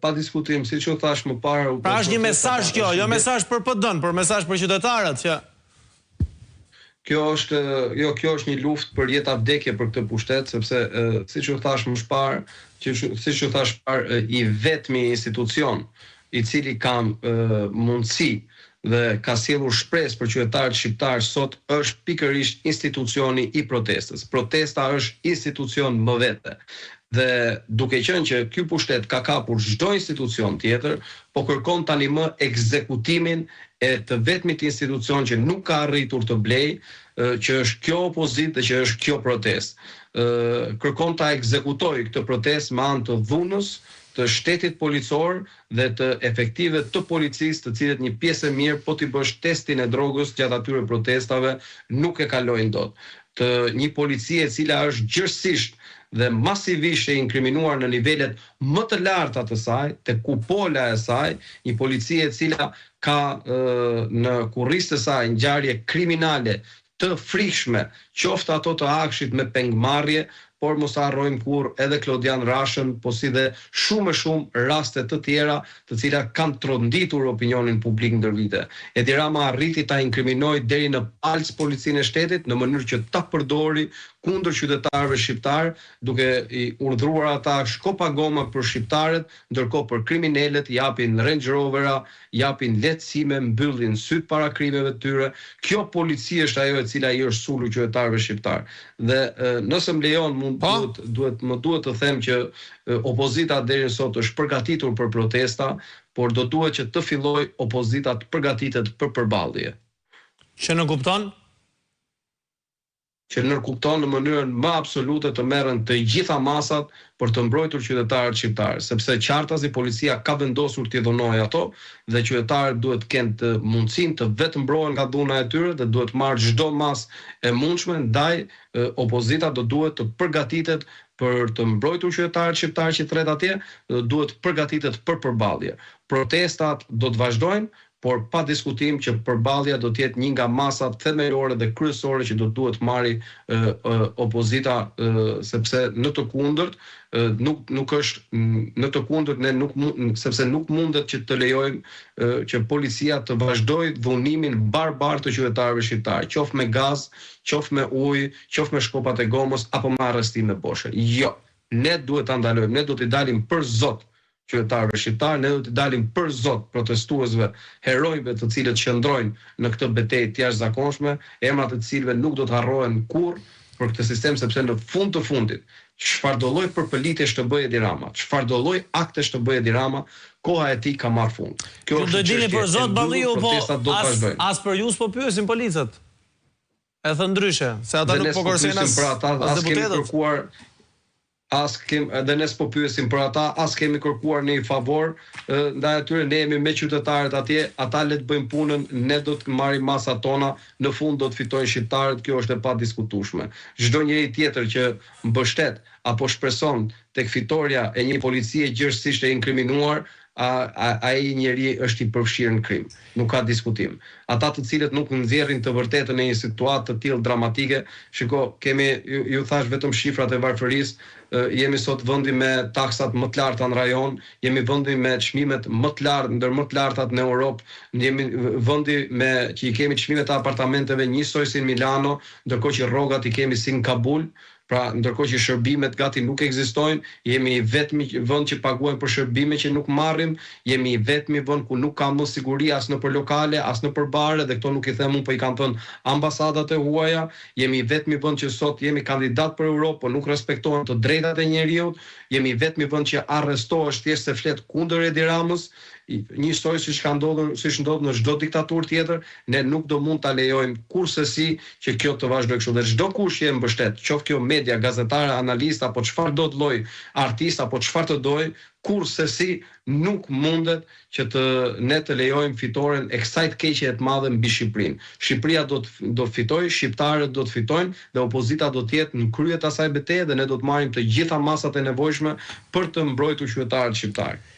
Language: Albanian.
Pa diskutim, siç ju thashë më parë, Pra është një mesazh kjo, jo mesazh për PD-në, por mesazh për qytetarët që Kjo është, jo, kjo është një luftë për jetë a vdekje për këtë pushtet, sepse siç ju thashë më parë, që siç ju thashë parë, i vetmi institucion i cili ka mundësi dhe ka sjellur shpresë për qytetarët shqiptarë sot është pikërisht institucioni i protestës. Protesta është institucion më vete. Dhe duke qenë që ky pushtet ka kapur çdo institucion tjetër, po kërkon tani më ekzekutimin e të vetmit institucion që nuk ka arritur të blejë, që është kjo opozitë dhe që është kjo protestë. Kërkon ta ekzekutojë këtë protestë me anë të dhunës, të shtetit policor dhe të efektivëve të policisë të cilët një pjesë e mirë po t'i bësh testin e drogës gjatë atyre protestave nuk e kalojnë dot. Të një policie e cila është gjerësisht dhe masivisht e inkriminuar në nivelet më të larta të saj, te kupola e saj, një polici e cila ka në kurriz të saj ngjarje kriminale të frikshme, qoftë ato të AKSHI-t me pengmarrje, por mos ta harrojmë kurrë edhe Klodian Rashën, po si dhe shumë e shumë raste të tjera, të cilat kanë tronditur opinionin publik ndër vite. Edi Rama arriti ta inkriminojë deri në palcë Policinë e Shtetit në mënyrë që ta përdori kundër qytetarëve shqiptarë, duke i urdhëruar ata shko pagoma për shqiptarët, ndërkohë për kriminelët japin Range Rover-a, japin lehtësime, mbyllin sytë para krimeve të tyre. Kjo polici është ajo e cila i është sulur qytetarëve shqiptarë. Dhe nëse më lejon, mund Po? duhet duhet më duhet të them që opozita deri në sot është përgatitur për protesta, por do duhet që të fillojë opozita të përgatitet për përballje. Që nënkupton? Që nënkupton në mënyrën më absolute të merren të gjitha masat për të mbrojtur qytetarët shqiptarë, sepse qartazi policia ka vendosur t'i dhunojë ato dhe qytetarët duhet të kenë të mundësinë të vetëmbrohen nga dhuna e tyre dhe duhet marrë çdo masë e mundshme, ndaj opozita do duhet të përgatitet për të mbrojtur qytetarët shqiptarë që thërret atje dhe do duhet të përgatitet për përballje. Protestat do të vazhdojnë, por pa diskutim që përballja do të jetë një nga masat themelore dhe kryesore që do të duhet të marri opozita sepse në të kundërt nuk nuk është në të kundërt ne nuk sepse nuk mundet që të lejojmë që policia të vazhdojë dhunimin barbar të qytetarëve shqiptarë, qoftë me gaz, qoftë me ujë, qoftë me shkopat e gomës apo me arrestime boshe. Jo. Ne duhet ta ndalojmë, ne do t'i dalim për zot qytetarëve shqiptarë, ne do t'i dalim për zot protestuesve, heronjve të cilët qëndrojnë në këtë betejë të jashtëzakonshme, emrat e të cilëve nuk do të harrohen kurrë për këtë sistem sepse në fund të fundit, çfarëdolloj përpëlitjesh të bëjë Edi Rama, çfarëdolloj aktesh të bëjë Edi Rama, koha e tij ka marrë fund. Kjo Ju do është një dilni çështje për e zot mbyllur, Balliu, po protestat do të as vazhdojnë. as për ju s'po pyesin policët. E thënë ndryshe, se ata Dhe nuk ne po s'po kërcejnë pyesim as për ata, as as kemi deputetët. kërkuar As kem, edhe ne s'po pyesim për ata, as kemi kërkuar ndonjë favor ndaj atyre, ne jemi me qytetarët atje, ata le të bëjnë punën, ne do të marrim masat tona, në fund do të fitojnë shqiptarët, kjo është e padiskutueshme. Çdo njeri tjetër që mbështet apo shpreson tek fitorja e një policie gjerësisht e inkriminuar, ai njeri është i përfshirë në krim. Nuk ka diskutim. Ata të cilët nuk nxjerrin të vërtetën në një situatë të tillë dramatike, shiko, kemi, ju, ju thashë vetëm shifrat e varfërisë, jemi sot vendi me taksat më të larta në rajon, jemi vendi me çmimet më të lartë, ndër më të lartat në Europë, jemi vendi me që i kemi çmimet e apartamenteve njësoj si në Milano, ndërkohë që rrogat i kemi si në Kabul, Pra, ndërkohë që shërbimet gati nuk ekzistojnë, jemi i vetmi vend që paguajmë për shërbime që nuk marrim, jemi i vetmi vend ku nuk ka më siguri as nëpër lokale, as nëpër bare dhe këto nuk i them unë, po i kanë thënë ambasadat e huaja, jemi i vetmi vend që sot jemi kandidat për Europë, po nuk respektohen të drejtat e njeriut, jemi i vetmi vend që arrestohesh thjesht se flet kundër Edi Ramës, Njësoj siç ka ndodhur, siç ndodh në çdo diktaturë tjetër, ne nuk do mund ta lejojmë kurrsesi që kjo të vazhdojë kështu dhe çdokush që e mbështet, qoftë kjo media, gazetarë, analistë apo çfarëdo lloj artistë apo çfarë të dojë, kurrsesi nuk mundet që të ne të lejojmë fitoren e kësaj të keqeje të madhe mbi Shqipërinë. Shqipëria do të do të fitojë, shqiptarët do të fitojnë dhe opozita do të jetë në krye të asaj beteje dhe ne do të marrim të gjitha masat e nevojshme për të mbrojtur qytetarët shqiptarë.